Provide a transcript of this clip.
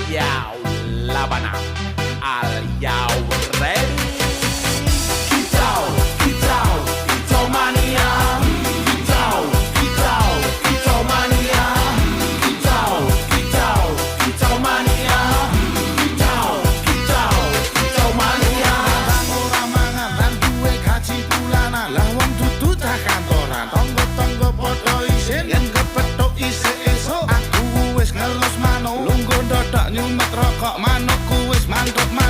Yow, Labana, are you ready? Kicau, kicau, kicau mania. Kicau, kicau, kicau mania. Kicau, kicau, kicau mania. Kicau, kicau, kicau mania. Ora mangan lan duwe gaji bulanan. Lah wong dudu cah kantoran. Tangga-tangga padha isin yen kepethuk isih esuk. Aku wis ngelus manuk, lungguh ndodok nyumet rokok, manukku wis mantuk-mantuk.